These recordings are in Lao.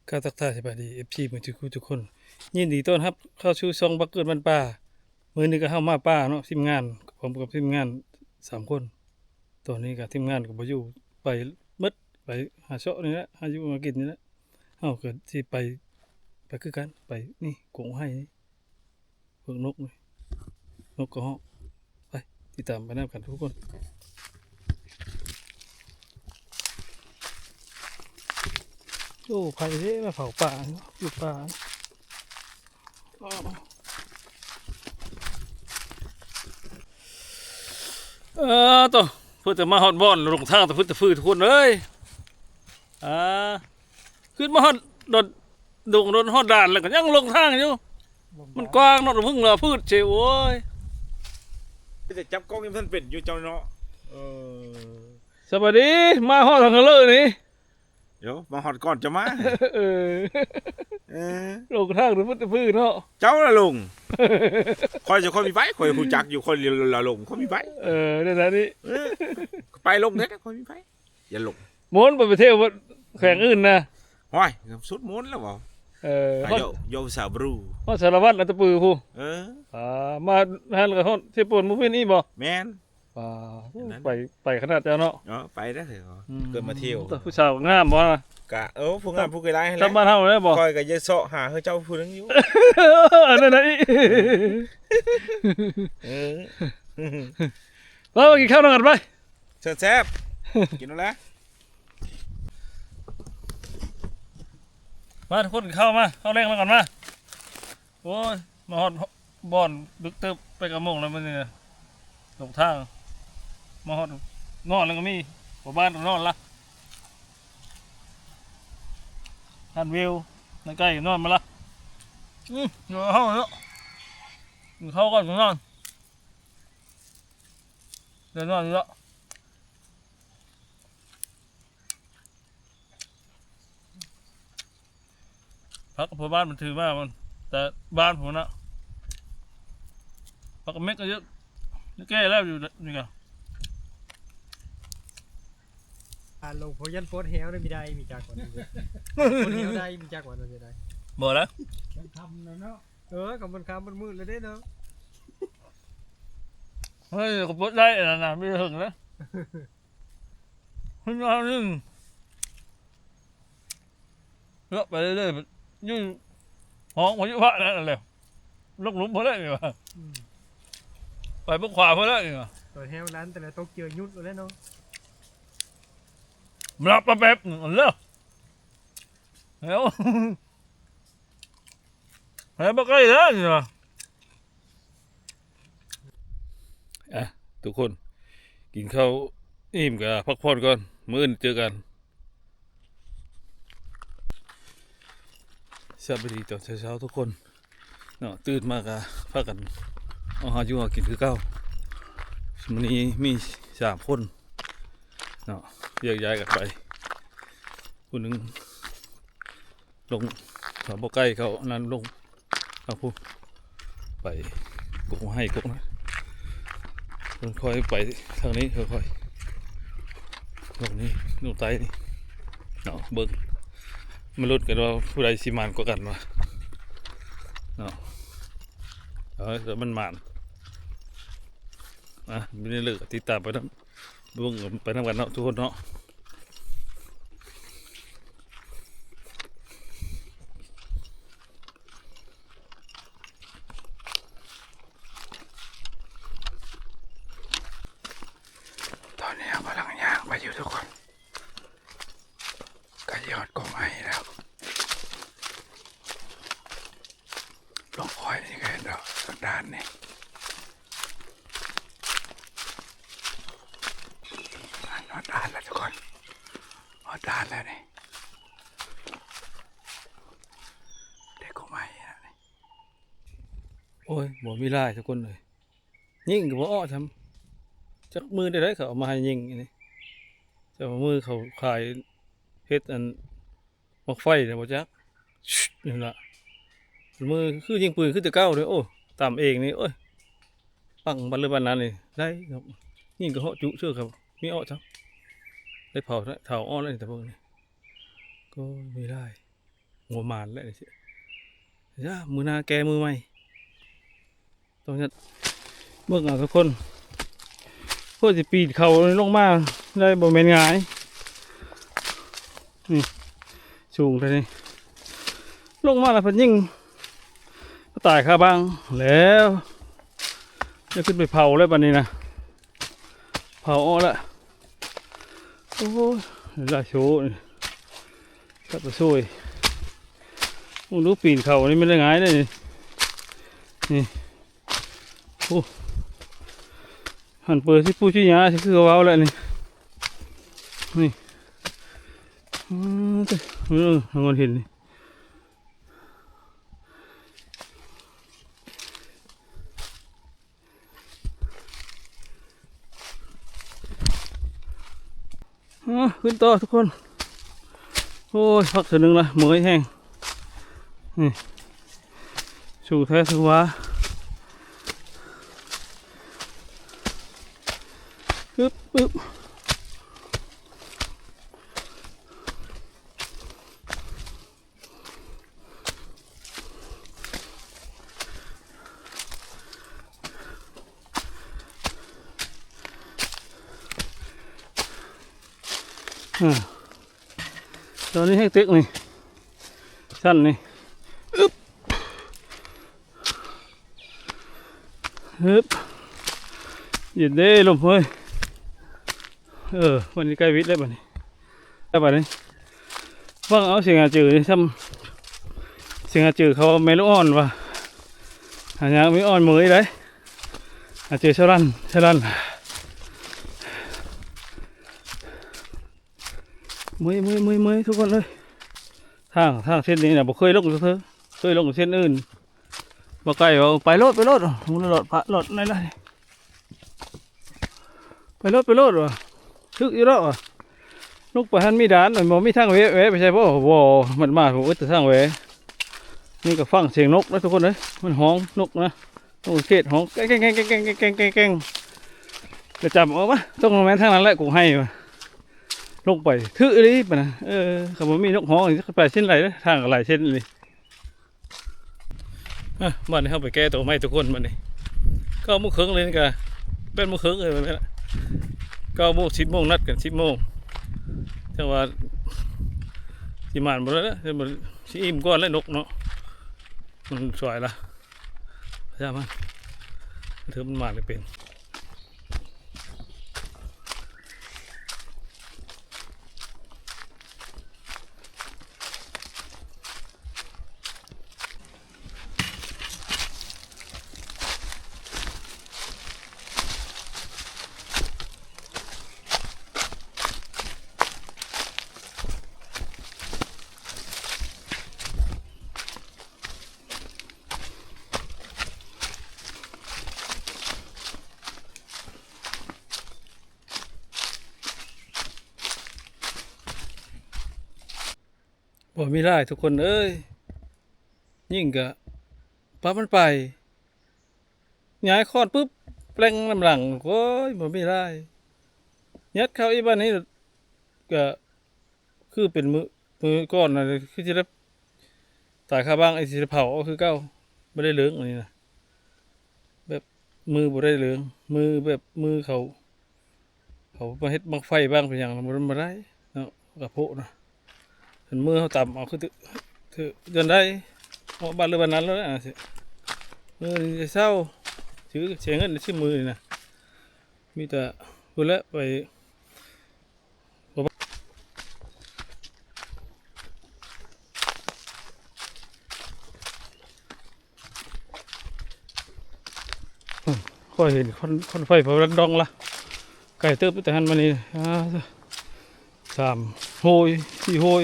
ກ່າວທັກທາຍສະບາຍດີ ເອັຟຊີ ໝົດທຸກຜູ້ທຸກຄົນ ຍິນດີຕ້ອນຮັບເຂົ້າສູ່ຊ່ອງບັກເກີດບ້ານປ່າ. ມື້ນີ້ກໍເຮົາມາປ່າເນາະ ທີມງານ ພ້ອມກັບທີມງານສາມຄົນ. ຕອນນີ້ກໍທີມງານກໍບໍ່ຢູ່ ໄປໝົດ ໄປຫາເຊາະນີ້ແຫຼະ ຫາຢູ່ຫາກິນນີ້ແຫຼະ. ເຮົາກໍຊິໄປ ໄປຄືກັນ ໄປນີ້ ກົງໄຮ່ນີ້ ເບິ່ງນົກນີ້ ນົກກະຮອກ. ໄປ ຕິດຕາມໄປນຳກັນທຸກຄົນ. ໂອ້ ໃຜເດ້ມາເຜົາປ່າ ຈູດປ່າ. ເອີ ໂຕ ເພິ່ນຈະມາຮອດບ່ອນ ຫຼົງທາງຕະພຶດຕະຟືທຸກຄົນເອີຍ. ອ່າ ຂຶ້ນມາຮອດດອນ ດົງ ຮອດດ່ານແລ້ວກໍຍັງຫຼົງທາງຢູ່. ມັນກວ້າງເນາະ ລະພຶງລະພືດເຊ ໂອ້ຍ ໄປແຕ່ຈັບກ້ອງຍັງບໍ່ທັນເປັນຢູ່ເຈົ້າເນາະ. ເອີ ສະບາຍດີ ມາຮອດທາງເລີນີ້. ດຽວມາຮອດກ່ອນຈະມາ. ເອີ ເອີ ຫຼົງທາງຕະພຶດຕະຟືເນາະ. ເຈົ້າລະຫຼົງ ຂ້ອຍຈະ ຂ້ອຍມີໄປ ຂ້ອຍຮູ້ຈັກຢູ່ ຂ້ອຍລະຫຼົງ ຂ້ອຍມີໄປ. ເອີ ນັ້ນລະນີ້ ເອີ ໄປຫຼົງເດ້ ຂ້ອຍມີໄປ. ຢ່າຫຼົງ ມົນໄປ ໄປທ່ຽວແຂວງອື່ນນະ. ໂອ້ຍ ສຸດມົນແລ້ວບໍ່. ເອີ ຮອດ ໂຍ ໂຍສາບຣູ ຮອດສາລະວັນ ອັດຕະປືພຸ້ນ. ເອີ ອ່າ ມາຫັ້ນກໍຮອດເຊໂປນມື້ວານນີ້ບໍ່? ແມ່ນ. ອ່າ ໄປ ໄປຂະໜາດເຈົ້າເນາະ. ເອີ ໄປໄດ້ ອືມ ເກີດມາທ່ຽວ ແຕ່ຜູ້ສາວກໍງາມບໍ່ນະ? ກະ ເອີ ຜູ້ງາມຜູ້ກໍຫຼາຍຫັ້ນແຫຼະ ຈຳບ້ານເຮົາໄດ້ບໍ່? ຂ້ອຍກໍຢາກເຊາະຫາເຂົາເຈົ້າຜູ້ໜຶ່ງຢູ່. ອັນນັ້ນນະອີກ. ເອີ ເອີ ມາ ມາກິນເຂົ້ານຳກັນໄປ. ແຊບໆ ກິນໂລດແຫຼະ. ມາທຸກຄົນເຂົ້າມາ ເຂົ້າແລງນຳກັນມາ. ໂອ້ຍ ມາຮອດບ່ອນດຶກເຕີບ ແປດເກົ້າໂມງແລ້ວມື້ນີ້ນະ ຫຼົງທາງ. ມາຮອດນອນແລ້ວກໍມີ ພໍ່ບ້ານກໍນອນລະ ທ່ານວິວ ນາຍໄກ່ນອນມາລະ. ອືມ ດຽວເຮົາເນາະ ກິນເຂົ້າກ່ອນນອນ ດຽວນອນເນາະ. ຜັກກັບພໍ່ບ້ານມັນຖືມາ ມັນແຕ່ບ້ານພຸ້ນນະ ຜັກກັບເມັກກໍເຍອະ ແກ່ແລ້ວຢູ່ນີ້ກະ. ອາລົງ ພໍຢັນປົດແຮ້ວໄດ້ ມີໄດ້ ມີຈັກວ່າ ປົດແຮ້ວໄດ້ ມີຈັກວ່າ ບໍ່ລະ ຄ່ຳແລ້ວເນາະ. ເອີ ກໍມັນຄ່ຳມັນມືດແລ້ວເດ້ເນາະ. ເຮີ້ຍ ກໍປົດໄດ້ອັນນັ້ນນະ ມີເຖິງນະ. ເຮືອນເຮົານີ້ ເລາະໄປເລື້ອຍໆ ຢູ່ຫ້ອງພາຍຸພະນັ້ນແຫຼະ ລົງຫຼຸມພຸ້ນແຫຼະນີ້ວ່າ. ອືມ ໄປເບິ່ງຂວາພຸ້ນແຫຼະນີ້ວ່າ. ຕອນແຮງນັ້ນ ແຕ່ລະຕົກເຈີຍຸດແລ້ວເນາະ ມັນລັບມາແປັບໜຶ່ງແລ້ວ ແລ້ວ ແລ້ວບໍ່ໄກແລ້ວນີ້ວ່າ. ອ່ະ ທຸກຄົນ ກິນເຂົ້າອີ່ມກະພັກຜ່ອນກ່ອນ ມື້ອື່ນເຈີກັນ. ສະບາຍດີຕອນເຊົ້າໆ ທຸກຄົນເນາະ ຕື່ນມາກະພາກັນອອກຫາຢູ່ຫາກິນຄືເກົ່າ. ມື້ນີ້ມີສາມຄົນເນາະ ແຍກຍ້າຍກັນໄປ ຜູ້ໜຶ່ງ ລົງ ຖ້າບໍ່ໃກ້ເຂົານັ້ນລົງ ເອົາພຸ້ນ ໄປກົກໄມ້ກົກນະ ເພິ່ນຄ່ອຍໄປທາງນີ້ ຄ່ອຍໆ ລົງນີ້ ລົງໃຕ້ນີ້ເນາະ. ເບິ່ງ ມາລຸ້ນກັນວ່າຜູ້ໃດຊິໝານກວ່າກັນວ່າເນາະ. ເອີ ແຕ່ມັນໝານ ອ່ະ ມີແນວເລີກ ຕິດຕາມໄປນຳ ເບິ່ງໄປນຳກັນເນາະ ທຸກຄົນເນາະ. ຕອນນີ້ເຮົາກຳລັງຍ່າງໄປຢູ່ ທຸກຄົນ ໃກ້ຊິຮອດກົກໄມ້ແລ້ວ. ລົງຄອຍນີ້ກໍເຫັນດອກ ດອກດ່ານນີ້ ຮອດດ່ານແລ້ວທຸກຄົນ ຮອດດ່ານແລ້ວນີ້ ໄດ້ກົກໄມ້ແລ້ວນີ້. ໂອ້ຍ ບໍ່ມີຫຼາຍທຸກຄົນເອີຍ ຍິງກໍບໍ່ເອາະຊ້ຳ ຈັກມື້ໃດໆ ເຂົາເອົາມາໃຫ້ຍິງອັນນີ້ ແຕ່ວ່າມື້ເຂົາຂາຍເຮັດອັນ ໝາກໄຟນະບໍ່ຈັກ ນັ້ນລະ ມືຄືຍິງປືນຄືແຕ່ເກົ່າເດ້. ໂອ້ ຕຳເອງນີ້ ໂອ້ຍ ປັງບັດເລີຍບັດນັ້ນນີ້ ໄດ້ເນາະ ຍິງກະເຫາະຈຸເຊີ ເຂົາມີເອາະຊ້ຳ ໄດ້ເຜົາເຖົ້າອ່ອນແລ້ວນີ້ ແຕ່ເບິ່ງນີ້ ໂອ້ຍ ມີຫຼາຍ ງົວມານແຫຼະ ຊິ ມື້ໜ້າແກ້ມືໃໝ່. ຕ້ອງເຮັດ ເບິ່ງເອົາທຸກຄົນ ເພື່ອຊິປີນເຂົານີ້ລົງມາໄດ້ບໍ່ແມ່ນງ່າຍ. ນີ້ ສູງເທົ່ານີ້ ລົງມາແລ້ວເພິ່ນຍິງ ຕາຍຄາບັ້ງແລ້ວ. ຈະຂຶ້ນໄປເຜົາແລ້ວບັດນີ້ນະ ເຜົາອອກແລ້ວ. ໂອ້ຍ ຫຼາຍໂຊນີ້ ກັບໄປຊ່ວຍ. ໂອ້ ດູປີນເຂົານີ້ ມັນໄດ້ງ່າຍເດ້ນີ້. ນີ້ ໂອ້ ຫັ້ນເປີຊິປູຊິຍາ ຊິຄືເວົ້າແລ້ວນີ້. ນີ້ ອື ເອີ ເງິນເຫັນນີ້. ເອີ ຂຶ້ນຕໍ່ທຸກຄົນ. ໂອ້ຍ ພັກເທື່ອໜຶ່ງລະ ເມື່ອຍແຮງ. ນີ້ ສູງແທ້ສູງວ່າ. ອຶບ ອຶບ. ອາ ຕອນນີ້ແຮງເຕັກນີ້ ຊັ້ນນີ້ ອຶບ ຮຶບ ເຢັນເດ້ລົມເອີຍ. ເອີ ບັດນີ້ໃກ້ວິດແລ້ວບັດນີ້ ແລ້ວບັດນີ້ ຟັງເອົາສຽງອາຈື່ນີ້ ຊ່ຳສຽງອາຈື່ເຂົາແມ່ລູກອ່ອນວ່າ ຫາຍາກມີອ່ອນເມີຍໄດ໋ ອາຈື່ສະລັນ ສະລັນ. ເມື່ອຍ ເມື່ອຍ ເມື່ອຍ ເມື່ອຍ ທຸກຄົນເອີຍ. ທາງ ທາງເສັ້ນນີ້ນະ ບໍ່ເຄີຍລົງຈັກເທື່ອ ເຄີຍລົງເສັ້ນອື່ນ. ບໍ່ໄກວ່າ ໄປໂລດ ໄປໂລດ ໂລດ ໂລດ ໄປໂລດ ໄປໂລດວ່າ ຖືກຢູ່ດອກວ່າ. ລົງໄປຫັ້ນມີດ່ານ ບໍ່ມີທາງແວະ ແວະໄປໃສບໍ່? ບໍ່ ມັນມາ ໂອ້ຍ ແຕ່ທາງແວະ. ນີ້ກໍຟັງສຽງນົກນະທຸກຄົນເອີຍ ມັນຮ້ອງນົກນະ. ໂອ້ ເຂດຮ້ອງແກ້ງໆໆໆໆ ແລ້ວຈຳເອົາມາ ຕ້ອງແມ່ນທາງນັ້ນແຫຼະ ກົກໄຮ່ວ່າ. ລົງໄປຖືກອີ່ຫຼີປະນະ. ເອີ ຄັນບໍ່ມີນົກຮ້ອງ ຈະໄປເສັ້ນໃດ ທາງກໍຫຼາຍເສັ້ນອີ່ຫຼີ. ອ່ະ ບັດນີ້ເຮົາໄປແກ້ໂຕໃໝ່ທຸກຄົນ. ບັດນີ້ເກົ້າໂມງເຄິ່ງເລີຍ ນີ້ກະແປດໂມງເຄິ່ງເລີຍ ແມ່ນລະ ເກົ້າໂມງ ສິບໂມງ ນັດກັນສິບໂມງ. ຈັ່ງວ່າຊິໝານບໍ່ໄດ້ລະ ຊິອີ່ມກ່ອນແຫຼະນົກເນາະ ມັນສວຍລະ. ພະຍາມາ ເທີມັນມາໄດ້ເປັນ. ບໍ່ມີຫຼາຍທຸກຄົນເອີຍ ຍິງກະປະມັນໄປ ຍ້າຍຄອນປຶບ ແປງນຳຫຼັງ. ໂອ້ຍ ບໍ່ມີຫຼາຍ ຍັດເຂົ້າອີກ. ບາດນີ້ກະ ຄືເປັນມື້ ມື້ກ່ອນນະ ຄືຊິໄດ້ຕາຍຄາບັ້ງ ອີກ ຊິໄດ້ເຜົາເອົາຄືເກົ່າ. ບໍ່ໄດ້ເລີງອັນນີ້ນະ ແບບມືບໍ່ໄດ້ເລີງ ມືແບບມືເຂົາ ເຂົາມາເຮັດບັ້ງໄຟບ້າງເປັນຫຍັງ ມັນບໍ່ໄດ້ເນາະ ກະໂພະນະ. ຄັນມືເຮົາຕຳເອົາຄື ຄື ຈົນໄດ້ ເອົາບາດ ຫຼື ບາດນັ້ນແລ້ວນະ. ມື້ນີ້ເຊົາ ຖືເສຍເງິນຊິມື້ນີ້ນະ ມີແຕ່ພຸ້ນແຫຼະໄປ. ຂ້ອຍເຫັນຄວັນ ຄວັນໄຟພະລັນດອງລະ ໄກເຕີບແຕ່ຫັ້ນມານີ້. ອາ ສາມໂຫຍ ສີ່ໂຫຍ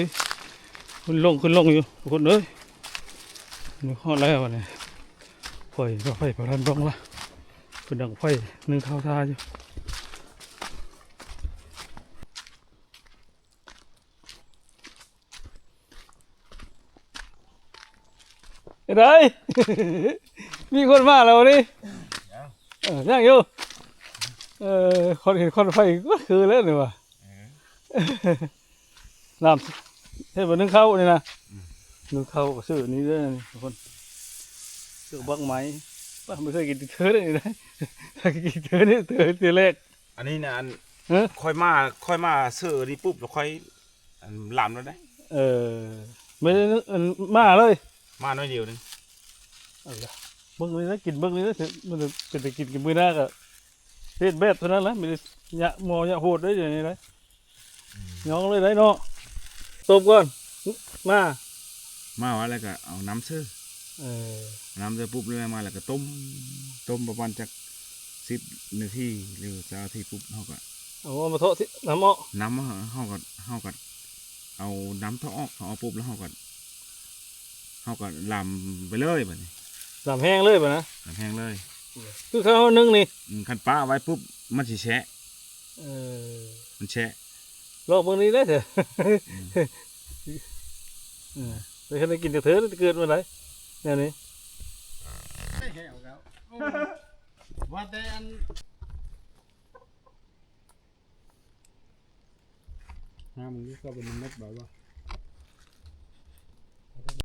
ຂຶ້ນລົງ ຂຶ້ນລົງຢູ່ທຸກຄົນເອີຍ. ນີ້ຮອດແລ້ວບັດນີ້ ຂ້ອຍເຫັນຄວັນໄຟພະລັນດອງລະ ເປັນດັງໄຟໜຶ່ງເຂົ້າທ່າຢູ່. ເຮັດໃດ ມີຄົນມາແລ້ວນີ້? ຍັງ ເອີ ຍັງຢູ່. ເອີ ຄວັນ ເຫັນຄວັນໄຟກໍຄືແລ້ວນີ້ວ່າ ເອີ ນ້ຳ ເຮັດບໍ່ໜຶ່ງເຂົ້ານີ້ນະ. ອືມ ໜຶ່ງເຂົ້າກໍຊື້ອັນນີ້ເດີນີ້ທຸກຄົນ ຊື້ບັກໄມ້. ວ່າບໍ່ເຄີຍກິນເທື່ອເລີຍນີ້ນະ ກິນເທື່ອນີ້ເທື່ອ ເທື່ອແລກ. ອັນນີ້ນະ ອັນ ຮະ? ຂ້ອຍມາ ຂ້ອຍມາຊື້ອັນນີ້ປຸບ ແລ້ວຂ້ອຍ ອັນ ລຳແລ້ວເດ້. ເອີ ແມ່ນ ອັນ ມາເລີຍ ມາໜ້ອຍດຽວໜຶ່ງ. ເອົາລະ ເບິ່ງນີ້ນະ ກິນເບິ່ງນີ້ນະ ມັນເປັນຕາກິນ ກິນມື້ໜ້າກໍ ເຮັດແບບເທົ່ານັ້ນແຫຼະ ມີແຕ່ຍະໝໍ້ຍະໂຫດເດ້ ດຽວນີ້ນະ. ອືມ ຍ້ອງເລີຍໄດ໋ເນາະ ຕົ້ມກ່ອນ ມາ ມາວ່າແລ້ວກໍເອົານ້ຳເຊີ. ເອີ ນ້ຳເຊີປຸບ ແລ້ວມາແລ້ວກໍຕົ້ມ ຕົ້ມປະມານຈັກສິບນາທີ ຫຼື ຊາວນາທີປຸບ ເຮົາກໍເອົາມາເທາະທີ່ນ້ຳອອກ ນ້ຳ ເຮົາກໍ ເຮົາກໍເອົານ້ຳເທາະອອກ ເຮົາເອົາປຸບ ແລ້ວເຮົາກໍ ເຮົາກໍລຳໄປເລີຍບາດນີ້ ລຳແຫ້ງເລີຍບາດນະ ລຳແຫ້ງເລີຍ. ຄືເຮົາໜຶ້ງນີ້ ອືມ ຄັນປະໄວ້ປຸບ ມັນຊິແຊະ. ເອີ ມັນແຊະ ລອງເບິ່ງນີ້ເດີເທີ ອືມ ເອີ ໄດ້ ຄັນໄດ້ກິນຈັກເທື່ອ ເກີດມາໄດ້ແນວນີ້ ໄດ້ແຫ້ວແລ້ວ ໂອ້ ວ່າແຕ່ອັນ ຫາມັນກໍເປັນເມັດບໍ່ວະ.